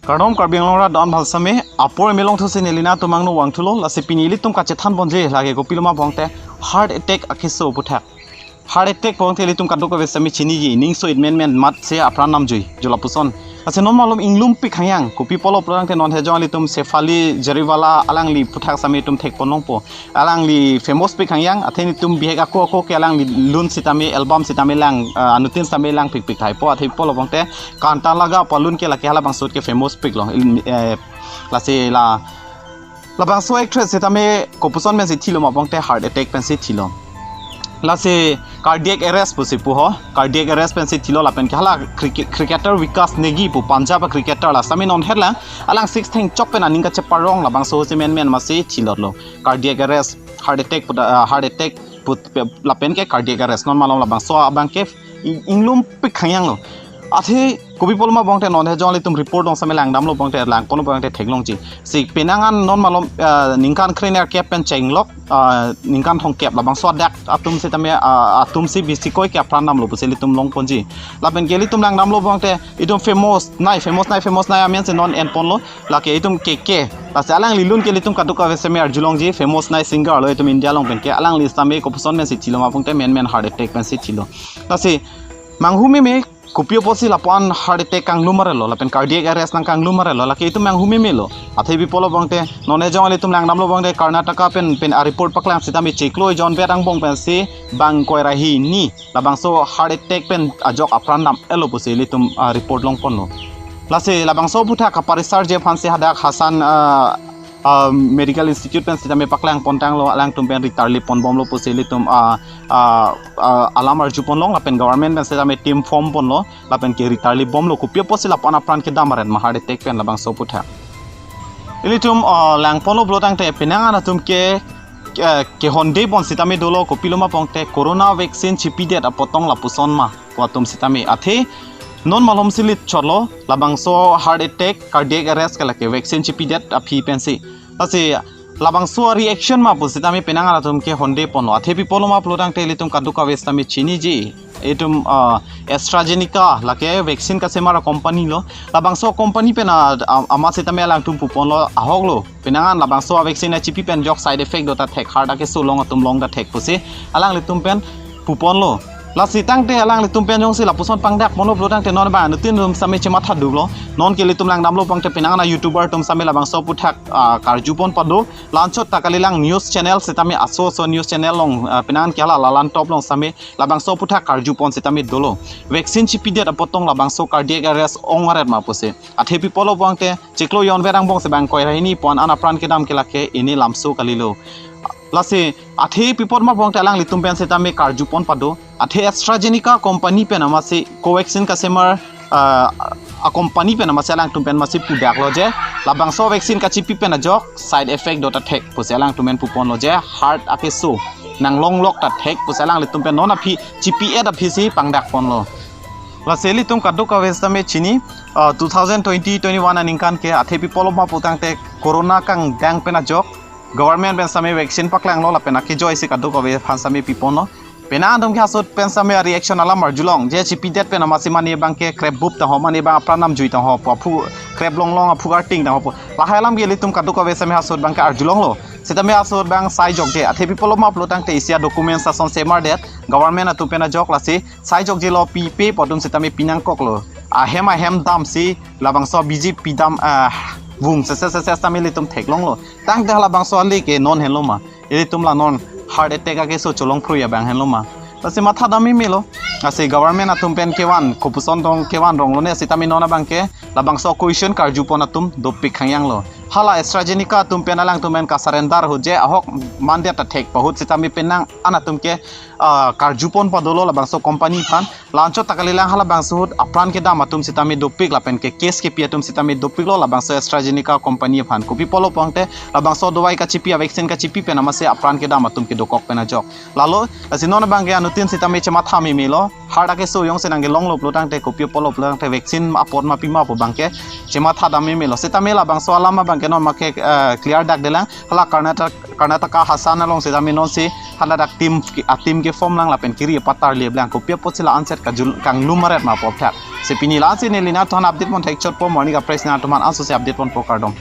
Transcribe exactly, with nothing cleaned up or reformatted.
Kardom Karbi Anglong rat don bhal same, apor melong thusi nelina tumang no wang thulo, lasi pini ilitum kachethan ponji, lake kopiloma bongte heart attack akeso aputhak. Heart attack bongte ilitum kadokave same chiniji, ningso it menmen mat se apran namjui, jo lapuson. Lasi non malom inglum pik hangyang, kopi pulo pulotangte non hejong ilitum Shefali Jariwala alangli aputhak same itum thek ponlongpo. Alangli famous pik hangyang, athe netum bihek ako ako ke alangli lun sitame, album sitame lang, ah, anuttin sitame lang pikpik thaipo, athe pulo bongte Kanta Laga pu alun ke lake halabangso ahut ke famous piklo. Il-, eh, lasi la, labangso actress sitame kopuson pensi thilo ma bongte heart attack pensi thilo. Lasi cardiac arrest pusi pu ho, cardiac arrest pensi thilo lapen ke hala cricket, cricketer Vikas Negi pu Punjab a cricketer la sitame non het lang, alang six thengchok pen aning kacheparong labangso si menmen masi thilotlo. Cardiac arrest, heart attack pu da, ah, heart attack pu pe-, lapen ke cardiac arrest non malom labangso abang ke i-, inglum pik hangyanglo. Athe kopi puloma bongte non hejong ilitum report along same langdamlo bongte lang ponlo bongte theklongji. Si penang an non malom, ah, ningkan krenerkep pen chenglok, ah, ningkan thomkep labangso adak atum sitame, ah, atum si bisikoi ke apran namlo pusi ilitum long ponji. Lapen ke ilitum langdamlo bongte itum famous nai, famous nai, famous nai amen si non en ponlo. Lake itum K K. Lasi alangli lun ke ilitum kadokave same arjulongji, famous nai singer lo itum India along pen ke, alangli sitame kopuson pensi thilo ma bongte menmen heart attack pensi thilo. Lasi manghu meme, kopi apotsi lapu-an heart attack kanglum arelo, lapen cardiac arrest nangkanglum arelo, lake itum manghu memelo. Athe pi pulo bongte, non hejong ilitum langdamlo bongte Karnataka pen, pen a report paklang sitame chiklo ejon vet angbong pensi bang ingkoi ra hini labangso heart attack pen ajok apran dam-etlo pusi ilitum, ah, report long ponlo. Lasi labangso aputhak kaparisarje aphansi hadak Hassan, ah, ah, Medical Institute pen sitame paklang pontanglo, alangtum pen ritarli ponbomlo pusi ilitum, ah, ah, ah, alam arju ponlong lapen government pen sitame team form ponlo lapen ke ritarli bomlo, kopi apotsi lapu-an apran kedam aret ma heart attack pen labangso aputhak. Ilitum, ah, lang ponlo pulotangte penang an atum ke, eh, kehonde pon sitame dolo, kopiloma bongte corona vaccine chipidet apot tong lapuson ma pu atum sitame. Athe non malom si lit chotlo, labangso heart attack, cardiac arrest ke lake vaccine chipidet aphi pensi. Lasi labangso reaction ma pu sitame penang an atum kehonde ponlo. Athe pi puloma pulotangte ilitum kadokave sitame chiniji. Itum, ah, AstraZeneca lake vaccine kasemar a company lo. Labangso company pen a, a, amat sitame alangtum puponlo ahoklo. Penang an labangso a vaccine a chipi pen ajok side effect do ta thek, heart akeso long atum long ta thek pusi alanglitum pen puponlo. Lasi tangte alanglitum pen jongsi lapuson pangdak ponlo pulotangte non ba anuttin atum sitame chematha duklo. Non ke ilitum langdamlo bongte penang an a YouTuber atum sitame labangso aputhak, ah, karju pon pado. La-anchot ta kalilang news channel sitame aso aso news channel along, ah, penang ke hala lalan top along sitame labangso aputhak karju pon sitame dolo. Vaccine chipidet apot tong labangso cardiac arrest ong aret ma pusi. Athe pi pulo bongte chiklo ejon vet angbong si bang ingkoi ra hini pu-an an apran kedam ke lake ini lamso kalilo. Lasi athe pi puloma bongte alanglitum pen sitame karju pon pado. Athe AstraZeneca company pen amatsi Covaxin kasemar, ah, a company pen amatsi alangtum pen amatsi pudaklo je labangso vaccine kachipi pen ajok side effect do ta thek pusi alangtum pen puponlo je heart akeso nanglonglok ta thek pusi alanglitum pen non aphi chipi-et aphi si pangdak ponlo. Lasi ilitum kadokave sitame chini, ah, two thousand twenty twenty-one aningkan ke athe pi puloma pulotangte corona kangdang pen ajok government pen sitame vaccine paklanglo lapen akejoi si kadokave aphan sitame piponlo. Penang atum ke ahut pen sitame reaction alam arjulong je chipidet pen amatsi mane abang ke krep bup ta ho, mane abang apran namjui ta ho pu, aphu krep longlong aphu karting ta ho pu. Lahai alam ke ilitum kadokave sitame ahut abang ke arjulonglo. Sitame ahut abang sai jokje. Athe pi puloma pulotangte isi a documents ason semardet government atum pen ajok, lasi sai jokjelo, pipe pu atum sitame pinangkoklo. Ahem ahem damsi labangso biji pidam, ah, vung sese sese sitame ilitum theklonglo. Tangte halabangso ale ke non henlo ma? Ilitum la non heart attack akeso cholong phrui abang henlo ma? Lasi matha dam memelo. Lasi government atum pen kevan, kopuson tong kevan ronglo ne sitame non abang ke labangso question karju pon atum dopik hangyanglo. Hala AstraZeneca atum pen alangtum pen kasurrender ho je ahok mandet ta thek pu ahut sitame penang an atum ke, ah, karju pon padolo labangso company aphan. La-anchot ta kalilang halabangso ahut apran kedam atum sitame dopik lapen ke case kepi atum sitame dopiklo labangso AstraZeneca company aphan. Kopi pulo bongte labangso dawai kachipi a vaccine kachipi pen amatsi apran kedam atum ke dokok pen ajok. Lalo, lasi non abang ke anuttin sitame chematha memelo. Heart akeso jongsi nangkelonglo pulotangte, kopi pulo pulotangte vaccine apot ma pima pu abang ke chematha dam memelo. Sitame labangso alam abang ke non make, eh, clear dak delang. Hala Karnataka, Karnataka Hassan along setame non si hala dak team, a team ke form lang lapen kiri patar liep lang. Kopi apotsi la anset kajul kanglum maret ma pop thak. Si pini la si neli nangthan update pon thekchot po, morning ka press nangtuman aso si update pon po, kardom.